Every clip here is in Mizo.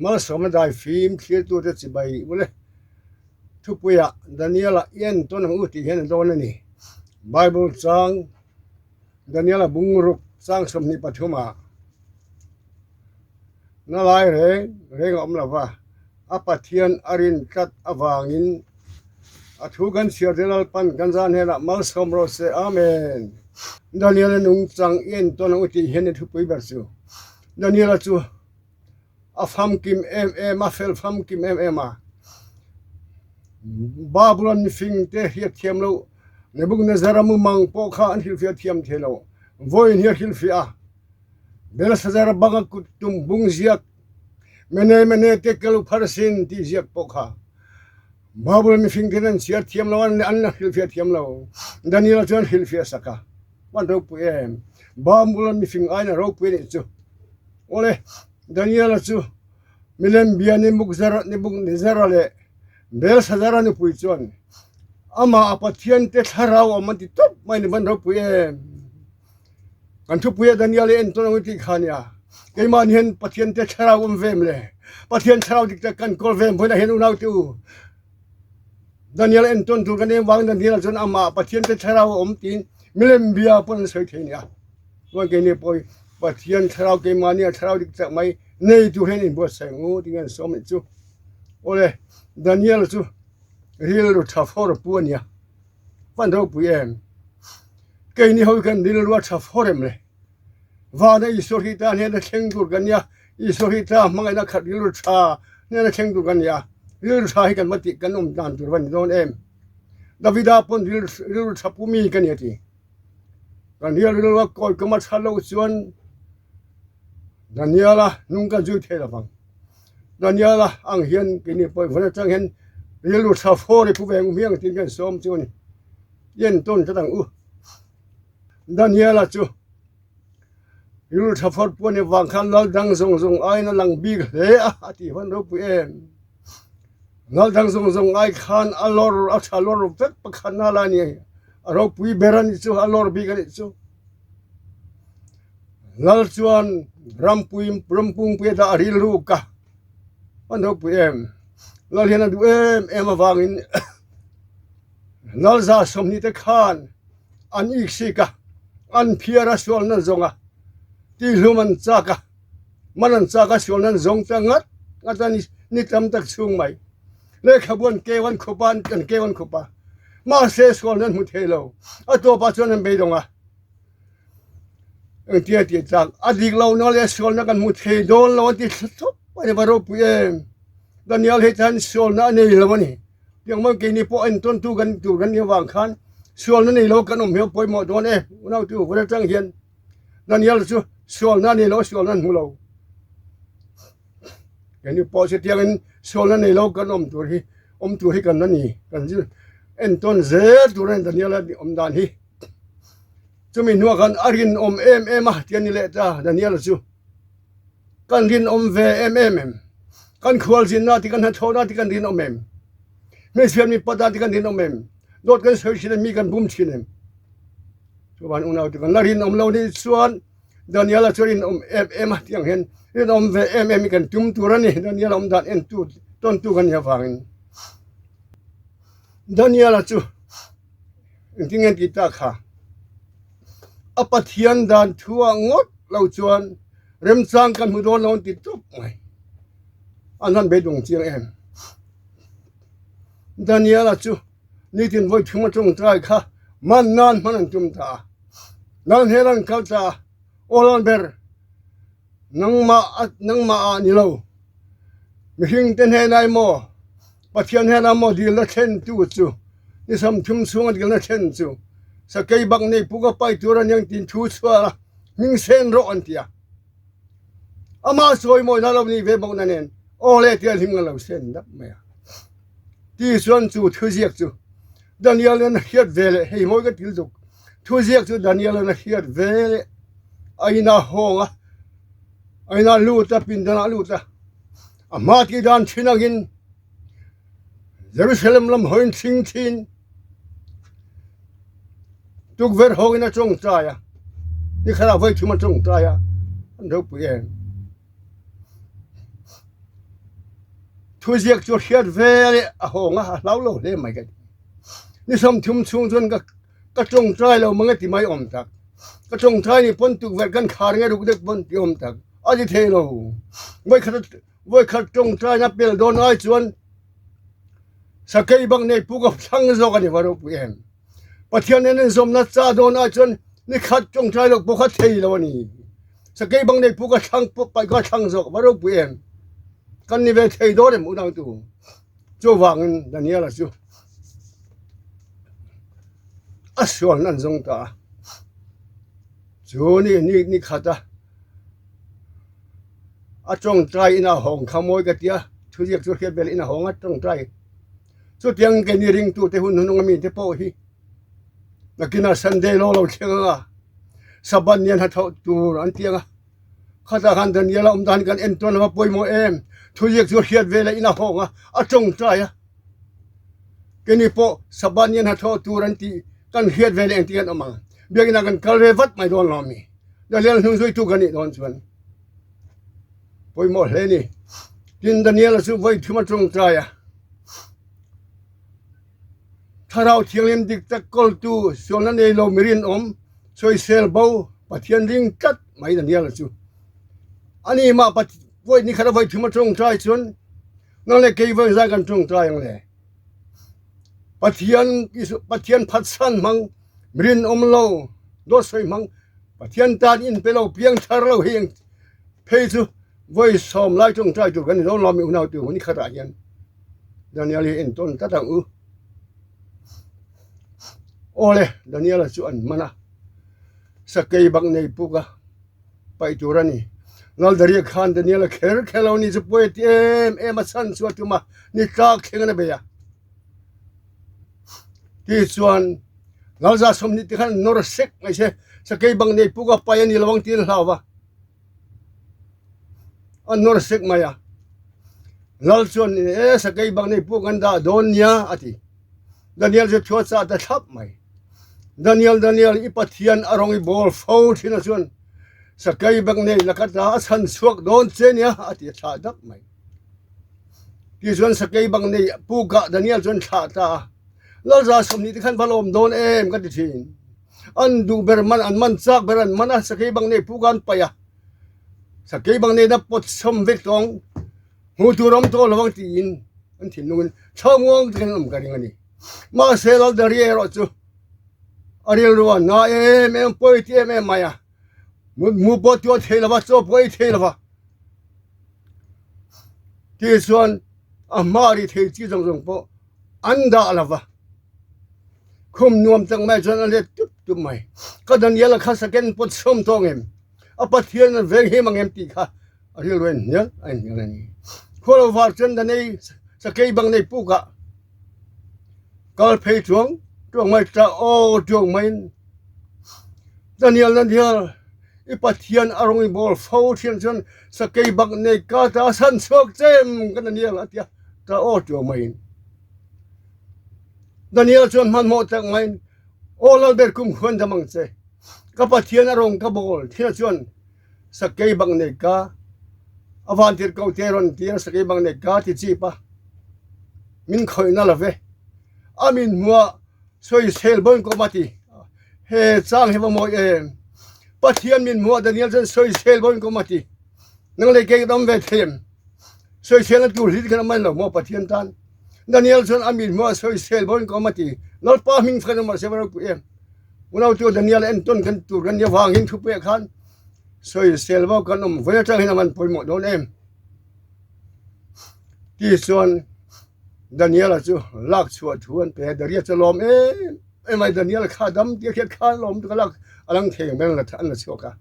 Malsawmna dai fim thlirtute chibai ule. Thupuiah Daniela i entawn ang u tih hian a dawn a ni. Bible chang Daniela bungruk chang 23 ah na lai reng reng a awm lo va, a Pathian a rin tlat avangin a thu kan chhiar te Lalpan kan zan hnenah malsawm rawh se. Amen. Daniela nungchang i entawn ang u tih hian i thupui ber chu Daniela chu a famkim em em a, fel famkim em em a. Babylon mifing te hriat thiam loh Nebuchadnezzar-a mumang pawh kha an hrilhfiah thiam thei lo. Vawiin hi a hrilhfiah a, Belshazzar-a banga kut tum bung ziak Mene Mene Tekel Upharsin tih ziak pawh kha Babylon mifing ten an chhiar thiam lo a, an la hrilhfiah thiam lo. Daniel-a chuan hrilhfiah sak a. Hman ropui em? Babylon mifing aiin a ropui a nih chu. Awle, Daniela chu milem bia Nebukadnezara leh Belshazzara nupui chuan amah a pathiante thlarau awm an ti tawp mai ni hman ropui em? Kan thupuia Daniel i entawn ang i tih kha nia. Keimahni hian pathiante thlarau awm ve em le? Pathian thlarau dik tak kan kawl ve em vawiinah hian unaute u? Daniel entawn tur kan eng vangin Daniel chuan amah Pathian te thlarau a awm tiin milem bia pawn an sawi thei a nia. Chuan keini pawh hi Pathian thlarau keimahni a thlarau dik tak mai nei tur hian inbuatsaih ang u tiin an sawm anih chu. Awle Daniel chu rilru tha fawr pu a nia. Hman ropui em? Keini ho hi kan rilru a tha fawr em le? Vana Isua hi tan hian a thleng tur kan nia, Isua hi ta hmangaihna khat rilru tha hian a thleng tur kan nia, rilru tha hi kan va tih kan awm dan tur va ni dawn em? Davida pawn rilru tha pu mi ka ni a ti. Kan hian rilru a kawi kawm a tha loh chuan Daniela hnung kan zui thei lovang. Daniela ang hian keini pawh vawn atang hian rilru tha fawr i pu ve ang hmiang tiin kan sawm chu a ni. I entawn tlat ang u. Daniela chu rilru tha fawr puan i vang khan lal dang zawng zawng aiin a lang bik hle a, a tih hman ropui em. Lal dang zawng zawng ai khan a lawr a tha lawr vek pakhat na la a ni, a ropui ber a nih chu, a lawr bik a nih chu. Lal chuan rampui rampungpui a dah a rilruk a, hman ropui em. Lal hian a duh em em avangin Lal 20 te khan an iksik a, an phiar a sual nan zawng a, tihlum an chak a, man an chak a sual nan zawng ta ngat ngat a ni, ni tam tak chhung mai. Lehkhabu an keu an khup a, an keu an khup a, mahse sual nan hmu thei lo, a tawpah chuan an beidawng a. Engtia tih chak a dik lohna leh sualna kan hmu thei dawn lo a ti thla thawp a ni, va ropui em! Daniel hei chuan sualna a nei lo a ni. Tiang maw keini pawh entawntu kan tur kan nih avang khan sualna nei lo kan awm hi a pawimawh dawn e. Unautu vun atang hian Daniel chu sualna a nei lo, sualna an hmu lo. Keini pawh chu tiangin sualna nei lo kan awm tur hi awm tur hi kan la ni. Kan entawn zel tur a ni Daniel a awm dan hi. Chumi hnuah khan a rinawm em em a ti a ni leh ta Daniel chu. Kan rinawm ve em em em? Kan khualzinna te kan hnathawhna te kan rinawm em? Hmeichhia mipat ah te kan rinawm em? Dawt kan sawi thin em? Mi kan bum thin em? Chuvan unau te kan la rinawm lo nih chuan Daniel-a chu rinawm em em a tiang hian rinawm ve em em hi kan tum tur a ni. Daniel-a awm dan entu tawntu kan nih avangin Daniel-a chu engtin nge an tih tak kha? A Pathian dan thuah ngawt lo chuan remchang kan hmu dawn lo an ti tawp mai. An han beidawng chiang em. Daniela chu nitin vawi thum a tawngtai kha man nan hman an tum ta a. Lal hmel an kal ta a, aw lal ber nangmah nangmah ah ni lo mihring te hnenah emaw Pathian hnenah maw dilna thlen tu chu ni 30 chhunga dilna thlen chu sakei bak nei puk a pai tur a niang tin thu chhuah a hming sen rawh an ti a. Amah chawimawi na lo nih ve bawk na nen aw le tia hlim nga lo sen dap mai a. Ti chuan chu thuziak chu Daniel an hriat ve leh hei mawi ka til duk thuziak chu Daniel an hriat ve leh a ina hawng a a ina lut a pindanah lut a. A hma tih dan thin angin Jerusalem lam hawiin thing thin tukverh hawngin a tawngtai a, ni khatah vawi thum a tawngtai a, an ropui em. Thuziak chu hriat ve leh a hawng a, a hlau lo hle mai ka ti. Ni 30 chhung chuan ka ka tawngtai lo mang e ti mai awm tak. Ka tawngtai nih pawn tukverh kan khar nge ruk deuh pawn ti awm tak. A ti thei lo. Vawikhat vawikhat tawngtaina pel dawn ai chuan sakei bak nei puk a thlang zawk a ni va ropui em. Pathian nen inzawmna cha dawn ai chuan ni khat tawngtai loh pawh kha thei lo a ni. Sakei bang nei puk a thlang paih kha a thlang zawk va ropui em. Kan ni ve thei dawn em unautu. Chuvangin Daniela chu a sualna an zawng ta a. Chu ni ni ni khat a a tawngtai in a hawng kha mawi ka tia thuziak chu hriat vel in a hawng a tawngtai. Chutiang keini ringtute hun hnung ami te pawh hi nakinah Sunday law lo thleng anga Sabbath ni an hnathawh tur an ti anga khatah khan Daniel a awm dan kan en tawn a va pawimawh em thuziak chu hriat vel a in a hawng a a tawngtai a keini pawh Sabbath ni an hnathawh tur an tih kan hriat vel engtin kan awm ang biakinah kan kal ve vat mai dawn lo ami Daniel hnung zuitu kan nih dawn chuan. Pawimawh hle ni. Tin Daniela chu vawi thum a tawngtai a. Thlarau Thianghlim dik tak kawltu sualna nei lo mi rinawm sawisel bo Pathian ring tlat mai Daniela chu. Ani mah vawi ni khat a vawi thum a tawngtai chuan nang leh kei vawi zai kan tawngtai ang le. Pathian Pathian phatsan hmang mi rinawm lo dawt sawi hmang Pathian tan in pe lo piang thar lo hi Phei chu vawi sawm lai tawngtai tur kan ni dawn lo mi unau tu ni khatah hian Daniel hi entawn tlat ang u. Awle Daniela chu an man a, sakei bak nei puk a paih tur a ni. Laldaria khan Daniela kher kher lo ni chu pawi a ti em em a chhan chu a tum a, ni tlak thleng an a bei a. Tichuan Lalza 20 te khan an nawr sek mai se, sakei bak nei puk a paih a ni lo ang tiin a hlau va. A nawr sek mai a, Lal chuan e sakei bak nei pawh kan dah dawn nia a ti. Daniel chu thu a chah ta thlap mai. Daniel, Daniel, i Pathian a rawng i bawl fo thin a chuan sakei bak nei laka ta a chhan chhuak dawn che nia a ti a thlah dap mai. Tichuan sakei bak nei pukah Daniel chuan thlah ta a, Lalza 20 te khan va lawm dawn em ka ti thin. An duh ber man, an man chak ber an man a, sakei bang nei puk a an paih a, sakei bang nena pawt sawm vek tawng hmuh tur awm tawh lo ang tiin an thinlungin thlamuang takin an awm ka ring a ni. Mahse Laldaria erawh chu a rilru a na em em, pawi ti em em mai a, mu pawh tuah thei lo va, chaw pawh ei thei lo va, tichuan a hma ri thei chi zawng zawng pawh an dah lo va. Khum nuam tak mai chuan a let tup tup mai. Ka Daniel-a kha second pawt sawm tawh ang em? A Pathian an veng him ang em tih kha a rilru a inhnial a inhnial a ni. Khua lo var chuan Danei sakei bang nei pukah kal phei chuang tuang mai ta aw tuang maiin Daniel Daniel i Pathian a rawng i bawl fo thian chuan sakei bang nei ka ta a san chhuak chem ka Daniel a ti a ta aw tuang maiin. Daniel chuan hmanhmawh tak maiin, Aw Lalber kum khuan dam ang che. Ka Pathian a rawng ka bawl thil chuan sakei bang nei ka a vantir ko te rawn tir sakei bang nei ka ti chip a, min khawihna lo ve. A min hmuah sawisel bawn kawm a ti. He chang hi va mawi em. Pathian min hmuah Daniel chuan sawisel bawn kawm a ti. Nang leh kei ka dam ve thei em? Sawisel na tur hlir khan a man lo maw Pathian tan? Daniel chuan a mit hmuh a sawisel bawn kawm a ti. Lalpa hming khan amah se va ropui em? Unautu Daniel entawn kan tur kan nia vangin thupui ah khan sawisel bo kan awm vawi atang hian a man pawimawh dawn em? Ti chuan Daniela chu lak chhuah thu an pe a, Daria chu a lawm em em a, Daniel kha dam tia hriat khan lawm tuk a lak a lang thei ang ber an la chhuak a.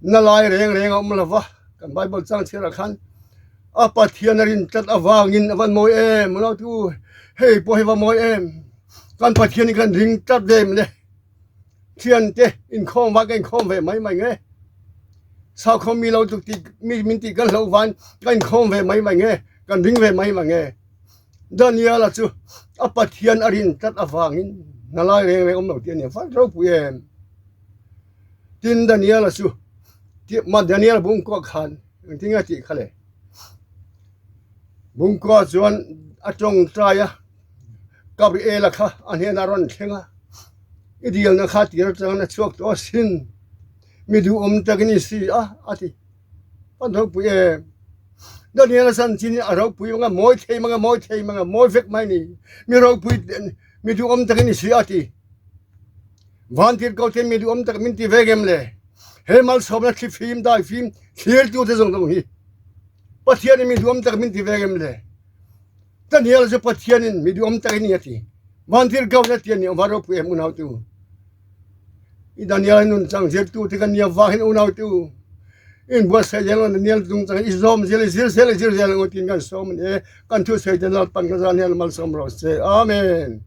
Na lai reng reng a awm lo va, kan Bible chang chhiarah khan a Pathian a rin tlat avangin a van mawi em, unautu hei pawh hi va mawi em, kan Pathian hi kan ring tlat ve em le, thiante inkhawm va ka inkhawm ve mai mai nge, sakhaw mi lo tluk tih mi min tih kan hlauh van ka inkhawm ve mai mai nge, kan ring ve mai mai nge. Daniela chu a Pathian a rin tlat avangin hna lai reng reng awm lo tih a ni a, van ropui em. Tin Daniela chu, Daniela bung kuah khan engtin nge a tih kha le? Bungkua chuan a tawngtai a, Gabriela kha a hnenah a rawn thleng a, I dilna kha tir atangin a chhuak tawh asin, mi duhawm takin i si a, a ti. Kan ropui em? Daniela chanchin hi a ropui mang a, mawi thei mang a, mawi thei mang a, mawi vek mai ni. Mi ropui, mi duhawm takin i si a, a ti. Vantirhkoh ten mi duhawm tak min ti ve ngem le? He malsawmna thlifim, daifim thlirtute zawng zawng hi Pathianin mi duhawm tak min ti ve ngem le? Daniel chu Pathianin mi duhawm tak i ni a ti. Vantirhkoh na ti a ni, va ropui em unautu. I Daniel nun chang zirtu te kan nia vang hin unautu. In buatsaih zel ang Daniel tung chang i zawm zel i zir zel i zir zel ang tin kan sawm ani e. Kan thu sawi te Lalpan ka zan hian malsawm rawh se. Amen.